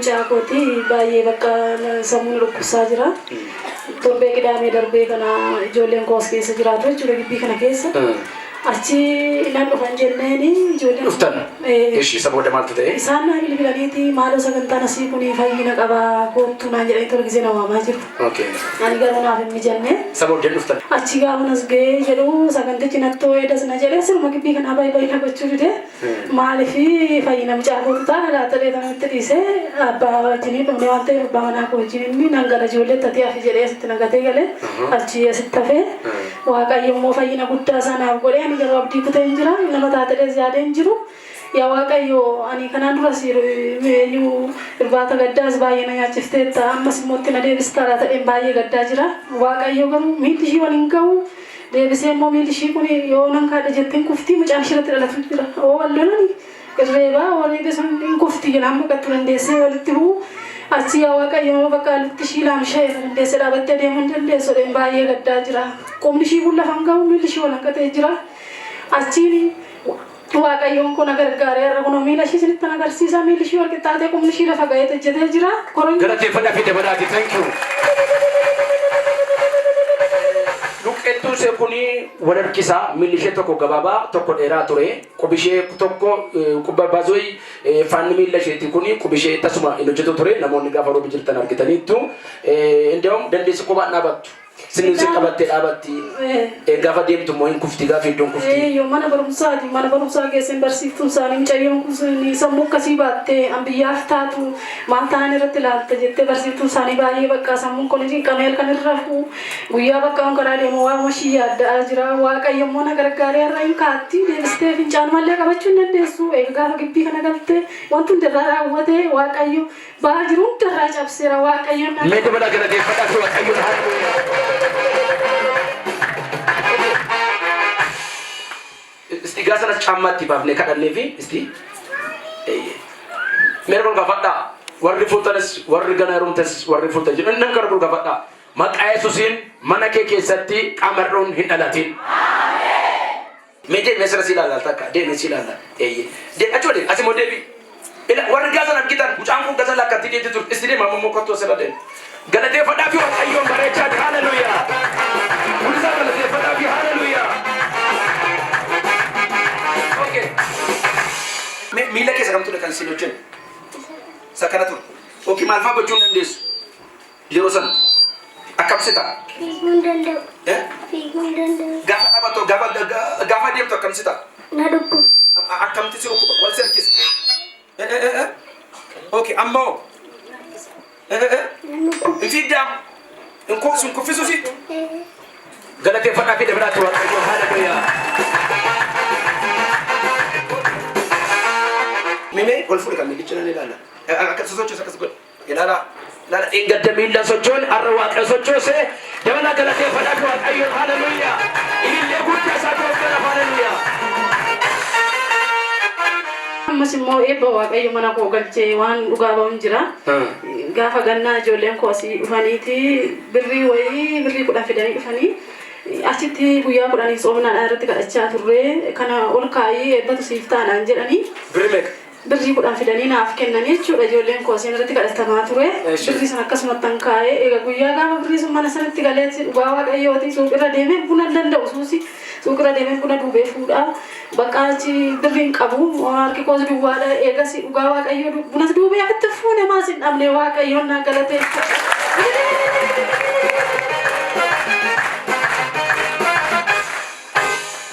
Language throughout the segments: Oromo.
Mucaa kooti baay'ee bakka sammuu na dhukkubsaa jira. Torbee Qidaamee darbee kana ijoolleen koo as keessa jiraatu jechuudha, gibbii kana keessa. Achi nan dhufan jenneeni ijoolleen. Dhuftan? Ee. Ishi, isa booda maaltu ta'e? Isaan naa bilbilaniiti, "Maaloo, sagantaan asii kun fayyina qaba, koottuu," naan jedhanii tola gisee na waamaa jiru. Ani garuu naaf hin mijanne. Isa booddee dhuftan. Achi gaafa nas ga'ee jedhu sagantichi natti ho'ee na jedhee sirma gibbii kanaa baay'ee baay'ee na gochuu dide. Maaliif fayyina mucaa kootu ta'a laata dheetanitti dhiisee, abbaa wajjiniin dhumne waan ta'eef, abbaa manaa koo wajjin inni nan gala, ijoollee tatee hafi jedhee asitti nagatee galee achi asitti hafee, Waaqayyo immoo fayyina guddaa sanaaf godhee, ani garuu abdii kutee hin jira, nama taatedhees yaadee hin jiru. Yaa Waaqayyo, ani kanaan duras eenyu irbaata gaddaas baay'ee na nyaachifteetta, ammas immoo itti na deebistaa laata dheen baay'ee gaddaa jira. Waaqayyo garuu miilli ishii waliin ga'u deebisee immoo miilli ishii kun yoo nan kaadha jetteen kuftii, mucaan ishii irratti dhalatu jira. Oo wal lolani irreebaa warri sun hin kufti jedhaan baqattu dandeessee walitti bu'u. Achi yaa Waaqayyo, bakka lukti ishii laamsha'eera, dandeessee dhaabattee deemuu hin dandeessu dheen baay'ee gaddaa jira. Qubni ishii kun lafa hin ga'u, miilli ishii wal hanqatee jira. Achiin Waaqayyoon kun na gargaaree har'a kunoo miila ishii isinitti agarsiisa. Miilli ishii wal qixxaatee, qubni ishii lafa ga'ee hojjetee jira. Koronyoo Galateeffadhaa fi dabalaati. Thank you. Luqqeettuun ishee kuni wal harkisaa, miilli ishee tokko gabaabaa, tokko dheeraa ture. Qubi ishee tokko quba bazoyi faanni miilla isheetii kuni qubi ishee tasuma hin hojjetu ture. Namoonni gaafa roobi jirtan argitaniittu. Indiyaawum dandeessi qubaan dhaabattu. Sinni si qabattee dhaabatti. Gaafa deemtu immoo hin kufti, gaafa iddoon kufti. Eeyyoo, mana barumsaati. Mana barumsaa geesseen barsiiftuun isaanii, "Mucayyoon kun sammuu akkasii baattee an biyyaaf taatu maal ta'an irratti ilaalta?" jettee barsiiftuun isaanii baay'ee bakka sammuun kun cinqamee halkan irra rafu, guyyaa bakka on karaa deemu waanuma ishii yaadda'aa jira. Waaqayyo immoo na gargaaree har'a hin kaatti deebistee, fincaan mallee qabachuu hin dandeessu. Eega gaafa gibbii kana galtee wanti hundirraa raawwate, Waaqayyo ba'aa jiru hundarraa cabseera. Waaqayyo na Mee dabalaa galateeffadhaa fi Waaqayyoon, haaleluyyaa. Isti gaa sanas caammaatti baafnee kadhannee fi isti mee kun gaafadhaa, warri fuutanis, warri gana heerumtes, warri fuutan jedhu inni kana kun gaafadhaa. Maqaa Yesuusiin mana kee keessatti qamarroon hin dhalatin. Mee deemee sira si ilaalla takka, deemee si ilaalla, eeyyee, deem, achi deem, asi immoo deebi. Ila warri gaasan argitan, mucaan kun gasa lakkatti deemti turte, isti deema, amma immoo kottuu asirra deema. Galateeffadhaa fi Waaqayyoon bareechaa, haaleluyyaa. Guddisaa galateeffadhaa fi haaleluyyaa. Okay. Miila keessa kamtu kan isin hojjennu? Isa kana ture. Okay, maal fa'aa gochuu hin dandeessu? Yeroo sana akkam si ta'a? Fiiguu hin danda'u. Eh? Fiiguu hin danda'u. Gaafa dhaabattu, gaafa deemtu akkam si ta'a? Na dhukkuba. Akkamti si dhukkuba? Wal si harkisa. Eh, eh, eh, eh. Okay, ammoo. Eh, eh, eh. Na dhukkuba. Hin fiiddaa? Hin sin kuffisu si? Eh. Galateeffadhaa fi dabalaatti Waaqayyo, haaleluyyaa. Mimee ol fuudhe kan miillicha nan ilaala. Akka sosochoos akkas godhe. Ilaala. Ilaala, dheengadda miilla sochoon har'a Waaqa sochoose. Dabalaa galateeffadhaa fi Waaqayyoon, haaleluyyaa. Ilillee guddaa isaa gooftaadhaaf, haaleluyyaa. Ammas immoo eebba Waaqayyo mana koo galchee waan dhugaa ba'uun jira. Gaafa gannaa ijoolleen koo asii dhufaniiti birrii wayii, birrii 10 fidanii dhufanii, achitti guyyaa 10 tsoomnaadhaan irratti kadhachaa turre, "Kana ol kaayii, eebbatu siif taanaan," jedhanii. Birri meeqa? Birrii 10 fidanii naaf kennanii jechuudha. Ijoolleen koo asiin irratti kadhatamaa ture. Birrii sana akkasumatti han kaa'ee, egaa guyyaa gaafa birrii sun mana sanatti galeetti, dhugaa Waaqayyooti, suuqirra deemee buna hin danda'u, suusi suuqirra deemee buna duubee fuudhaa, bakka achi birrii hin qabu, harki koos duwwaadha. Eegas dhugaa Waaqayyoo bunas duubee ofitti fuune, maas hin dhabne. Waaqayyoon naa galateeffadha.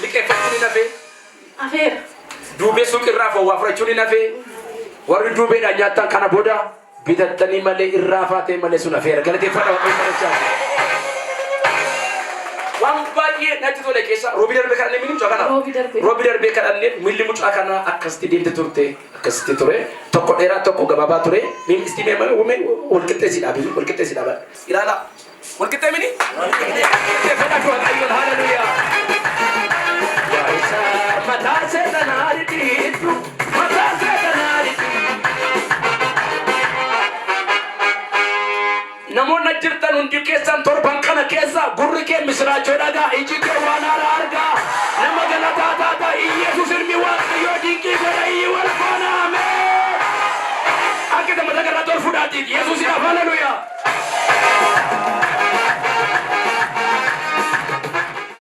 Liqeeffachuun hin hafee. Afeera. Duubee suuqirraa foowwaa fudhachuun hin hafee. Warri duubeedhaan nyaattan kana booda bitattanii malee irraa faatee malee sun hafeera. Galateeffadha Waaqayyo kadhachaa. Waan baay'ee natti tole keessa roobii darbee kadhannee miilli mucaa kanaa. Roobii darbee. Roobii darbee kadhannee miilli mucaa kanaa akkasitti deemte turte, akkasitti ture. Tokko dheeraa, tokko gabaabaa ture. Miilli isti mee mee wal qixxeessi dhaabi, wal qixxeessi dhaabadha. Ilaalaa. Wal qixxee mini? Galateeffadhaa fi Waaqayyoon, haaleluyyaa. Yaa isa mataa seexanaa dhidhiittu, mataa seexanaa dhidhiittu. Namoonni jirtan hundi keessan torban kana keessa gurri kee misiraachoo dhagaa, iji kee waan haaraa argaa, nama galataa taata. Iyesuus ilmi Waaqayyoo dinqii godha, iyyi wal faana, ameen. Akka mataa garraatti ol fuudhi. biraatiiti. Yesuusiidhaaf haleluuyaa.